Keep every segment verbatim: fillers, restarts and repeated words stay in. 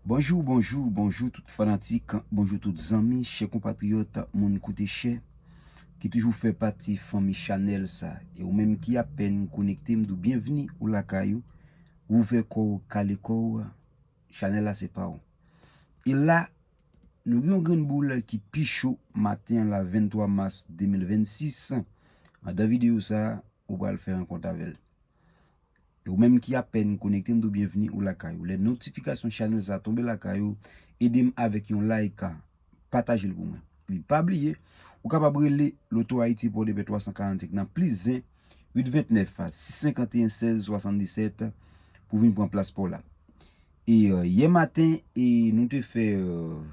Bonjou, bonjou, bonjou tout fanatik, bonjou tout zanmi, chè konpatriyòt, moun koute chè, ki toujou fè pati fanmi chanèl sa. E ou menm ki apèn konekte, m di w byenvni ou lakay ou. Ouvè kò w, kale kò w, chanèl la se pa w. E la, nou gen yon grenn boul ki pi cho maten an la, venntwa mas de mil vennsis. Andan videyo sa, ou pral fè rankont avè l. E ou menm ki apèn konekte, m di w byenvni ou lakay ou. Lè notifikasyon chanèl sa tonbe lakay ou, ede m avèk yon like, pataje l pou mwen. Epi pa bliye, ou kapab rele Loto Ayiti Pòdepè twa san karannsenk nan plis en uit ventnèf sis senkanteyen sèz swasanndisèt pou vin pran plas pa w la. E, euh, yè maten, e nou te fè, euh,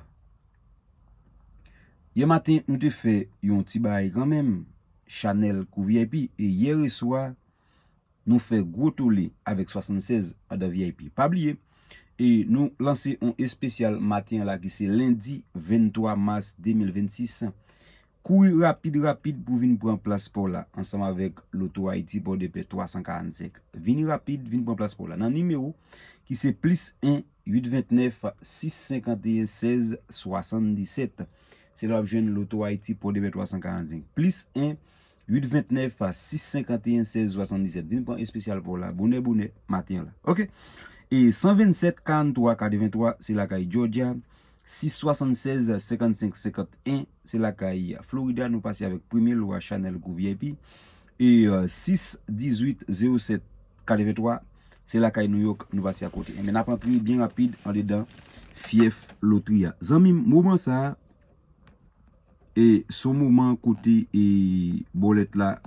yè maten, nou te fè yon ti bagay kanmenm, chanèl kou V I P, e yè reswa, nou fè gwo tole avèk swasannsèz andan V I P. Pa bliye, e nou lanse yon espesyal maten an la ki se lendi venntwa mas de mil vennsis. Kouri rapid, rapid pou vin pran plas pa w la ansanm avèk Loto Ayiti Pòdepè twa san karannsenk. Vini rapid, vin pran plas pa w la nan nimewo ki se plis en uit ventnèf sis senkanteyen sèz swasanndisèt. Se la w ap jwenn Loto Ayiti Pòdepè twa san karannsenk. Plis en uit ventnèf sis senkanteyen sèz swasanndisèt. Vin pran espesyal pa w la, bonè, bonè, maten an la. Oke? E san vennsèt karanntwa katreventwa, se lakay Georgia. Sis swasannsèz senkannsenk senkanten, se lakay Florida. Nou pase avèk premye lwa chanèl kou V I P. E, euh, sis dizuit zewo sèt katreventwa, se lakay New York, nou pase akote. Enben, n ap antre byen rapid andedan fyèf lotri a. Zanmi m, moman sa a, e se yon moman kote e bòlèt la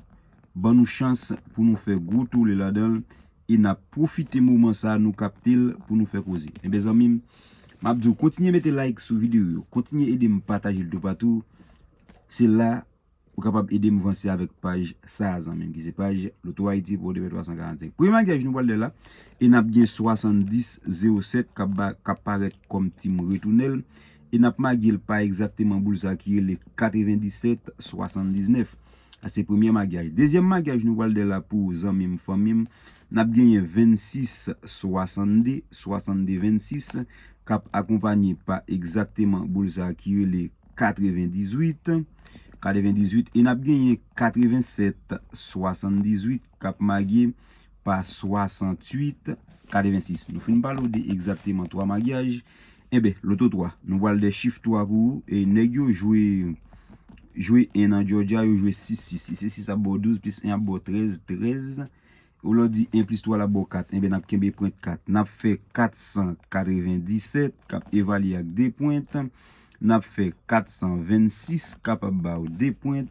ban nou chans pou nou fè gwo tole ladan l, e n ap pwofite moman sa a, nou kapte l pou nou fè koze. Enben, zanmi m, m ap di w, kontinye mete like sou videyo yo, kontinye ede m pataje l toupatou. Se la ou kapab ede m vanse avèk paj sa a, zanmi m, ki se paj Loto Ayiti Pòdepè twa san karannsenk. Premye maryaj nou pral de la, e n ap gen swasanndis zewo sèt k ap ba-, k ap parèt kòm tim retounèl, e n ap magye l pa egzakteman boul sa ki rele katrevendisèt swasanndiznèf. Sa se premye maryaj. Dezyèm maryaj nou pral de la pou zanmi m, fanmi m, n ap genyen vennsis swasannde, swasannde vennsis, k ap akonpanye pa egzakteman boul sa ki rele katrevendizwit, katrevendizwit, e n ap genyen katrevensèt swasanndizuit k ap magye pa swasanntuit katrevensis. Nou fin pale w de egzakteman twa maryaj. Enben, loto twa, nou pral de chif twa pou ou, e nèg yo jwe, jwe en nan Georgia, yo jwe sis sis. Sis sis ap ba w douz, plis en ap ba w trèz, trèz. Ou lè w di en plis twa la ba w kat, enben n ap kenbe pwen kat. N ap fè kat san katrevendisèt k ap evalye ak de pwen. N ap fè kat san vennsis k ap ba w de pwen.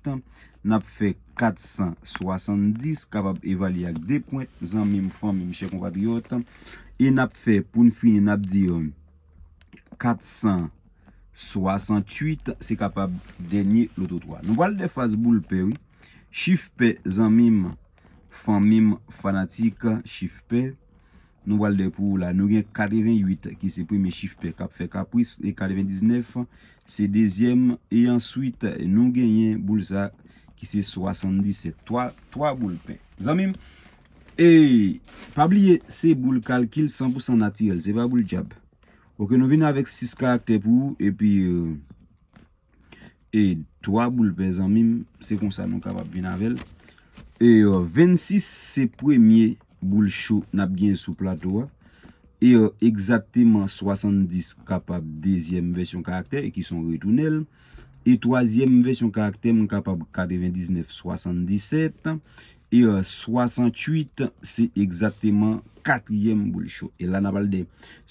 N ap fè kat san swasanndis k ap evalye ak de pwen. Zanmi m, fanmi m, chè konpatriyòt. E n ap fè, pou n fini, n ap di, euh, kat san swasanntuit, se kapab dènye loto twa. Nou pral de faz boul pè, wi. Chif pè, zanmi m, fanmi m, fanatik, chif pè. Nou pral de pou ou la. Nou gen katreventuit ki se premye chif pè k ap fè kapris, e katrevendiznèf se dezyèm, e answit nou genyen boul sa ki se swasanndisèt. Twa, twa boul pè. Zanmi m, e pa bliye, se boul kalkil san pou san natirèl, se pa boul dyab. Oke, nou vin avèk sis karaktè pou ou, epi, euh, e twa boul pè, zanmi m, se konsa nou kapab vin avè l. E, euh, vennsis se premye boul cho n ap gen sou plato a. E, euh, egzakteman swasanndis kapab dezyèm vèsyon karaktè, e ki se yon retounèl. E twazyèm vèsyon karaktè m kapab katrevendiznèf swasanndisèt. E, euh, swasantuit, se egzakteman katriyèm boul cho. E la, n ap al de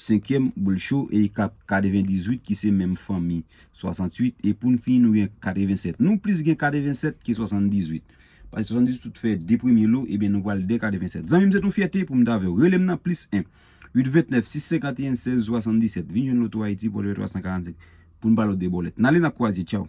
senkyèm boul cho, e ka-, katrevendizwit, ki se menm fanmi swasantuit. E pou n fini, nou gen katrevensèt. Nou plis gen katrevensèt ke swasanndizwit. Paske swasanndizwit tout fè de premye lo, ebyen, nou pral de katrevensèt. Zanmi m, se yon fyète pou m t avè w. Rele m nan plis en uit ventnèf sis senkanteyen sèz swasanndisèt. Vin jwenn Loto Ayiti, pòdepè twa san karannsenk, pou n pale w de bòlèt. N ale, n ap kwaze. Tchaw.